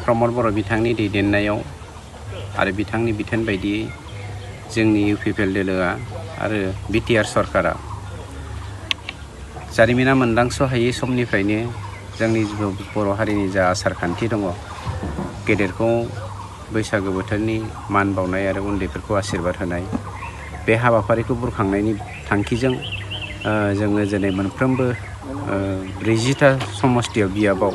प्रमद बर' बिथांनि दैदेननायाव आरो बिथांनि बिथोन बायदियै जोंनि इउपिपिएल दोलोआ आरो बिटिआर सरकारा जारिमिना मोनदांस'हायै समनिफ्रायनो जोंनि बर' हारिनि जा आसार खान्थि दङ, गेदेरखौ बैसागो बोथोरनि मान बावनाय आरो उन्दैफोरखौ आशीर्बाद होनाय, बे हाबाफारिखौ बुरखांनायनि थांखिजों जोङो दिनै मोनफ्रोमबो 40टा समस्तियाव बियाबाव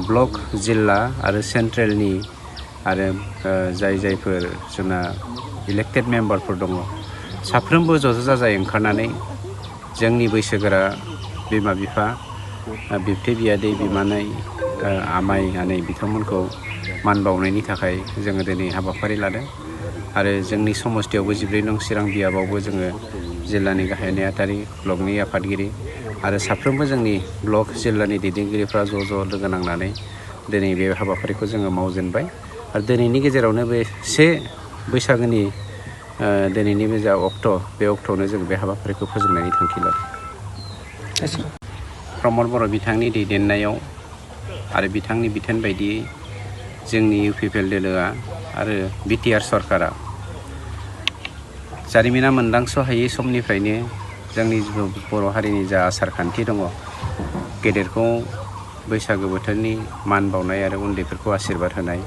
ब्लक, जिल्ला आरो सेन्ट्रेलनि आरो जायफोर जोंना इलेक्टेड मेम्बारफोर दङ, साफ्रोमबो ज' जाजाय ओंखारनानै जोंनि बैसोगोरा बिमा बिफा, बिबथै बियादै बिमानै, आमाइ आनै बिथांमोनखौ मान बावनायनि थाखाय जोङो दिनै हाबाफारि लादों। आरो जोंनि समस्तियावबो 14 नं चिरां बियाबावबो जोङो जिल्लानि गाहाय नेहाथारि, ब्लकनि आफादगिरि आरो साफ्रोमबो जोंनि ब्लक, जिल्लानि दैदेनगिरिफ्रा ज' लोगो नांनानै दिनै बे हाबाफारिखौ जोङो मावजेनबाय। आरो दिनैनि गेजेरावनो बे 1 बैसागोनि दिनैनि बे जा अक्ट', बे अक्ट'आवनो जों बे हाबाफारिखौ फोजोबनायनि थांखि लादों। प्रमद बर' बिथांनि दैदेननायाव आरो बिथांनि बिथोन बायदियै जोंनि इउपिपिएल दोलोआ आरो बिटिआर सरकारा जारिमिना मोनदांस'हायै समनिफ्रायनो जोंनि बर' हारिनि जा आसार खान्थि दङ, गेदेरखौ बैसागो बोथोरनि मान बावनाय आरो उन्दैफोरखौ आशीर्बाद होनाय,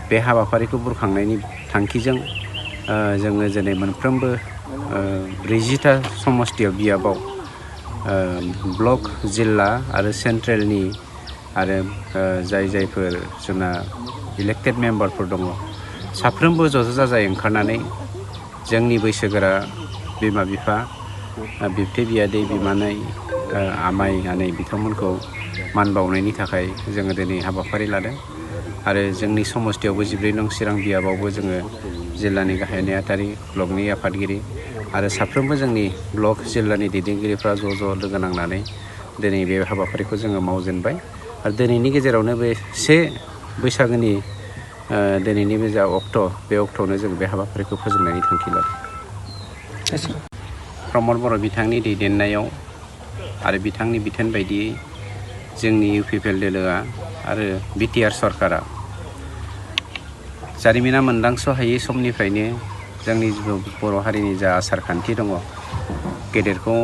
बे हाबाफारिखौ बुरखांनायनि थांखिजों जोङो दिनै मोनफ्रोमबो 40टा समस्तियाव बियाबाव ब्लक, जिल्ला आरो सेन्ट्रेलनि आरो जायफोर जोंना इलेक्टेड मेम्बारफोर दङ, साफ्रोमबो ज' जाजाय ओंखारनानै जोंनि बैसोगोरा बिमा बिफा, बिबथै बियादै बिमानै, आमाइ आनै बिथांमोनखौ मान बावनायनि थाखाय जोङो दिनै हाबाफारि लादों। आरो जोंनि समस्तियावबो 14 नं चिरां बियाबावबो जोङो जिल्लानि गाहाय नेहाथारि, ब्लकनि आफादगिरि आरो साफ्रोमबो जोंनि ब्लक, जिल्लानि दैदेनगिरिफ्रा ज' लोगो नांनानै दिनै बे हाबाफारिखौ जोङो मावजेनबाय। आरो दिनैनि गेजेरावनो बे 1 बैसागोनि दिनैनि बे जा अक्ट', बे अक्ट'आवनो जों बे हाबाफारिखौ फोजोबनायनि थांखि लादों। प्रमद बर' बिथांनि दैदेननायाव आरो बिथांनि बिथोन बायदियै जोंनि इउपिपिएल दोलोआ आरो बिटिआर सरकारा जारिमिना मोनदांस'हायै समनिफ्रायनो जोंनि बर' हारिनि जा आसार खान्थि दङ, गेदेरखौ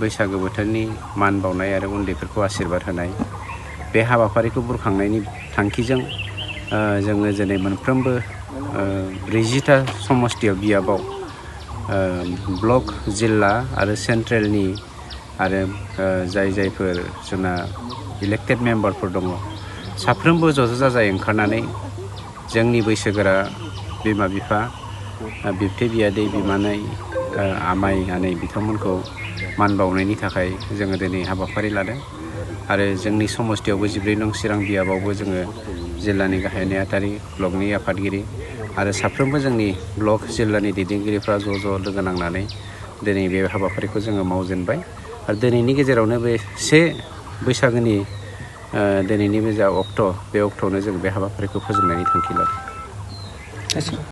बैसागो बोथोरनि मान बावनाय आरो उन्दैफोरखौ आशीर्बाद होनाय, बे हाबाफारिखौ बुरखांनायनि थांखिजों जोङो दिनै मोनफ्रोमबो 40टा समस्तियाव बियाबाव ब्लक, जिल्ला आरो सेन्ट्रेलनि आरो जायफोर जोंना इलेक्टेड मेम्बारफोर दङ, साफ्रोमबो ज' जाजाय ओंखारनानै जोंनि बैसोगोरा बिमा बिफा, बिबथै बियादै बिमानै, आमाइ आनै बिथांमोनखौ मान बावनायनि थाखाय जोङो दिनै हाबाफारि लादों। आरो जोंनि समस्तियावबो 14 नं चिरां बियाबावबो जोङो जिल्लानि गाहाय नेहाथारि, ब्लकनि आफादगिरि आरो साफ्रोमबो जोंनि ब्लक, जिल्लानि दैदेनगिरिफ्रा ज' लोगो नांनानै दिनै बे हाबाफारिखौ जोङो मावजेनबाय। आरो दिनैनि गेजेरावनो बे 1 बैसागोनि दिनैनि बे जा अक्ट', बे अक्ट'आवनो जों बे हाबाफारिखौ फोजोबनायनि थांखि लादों।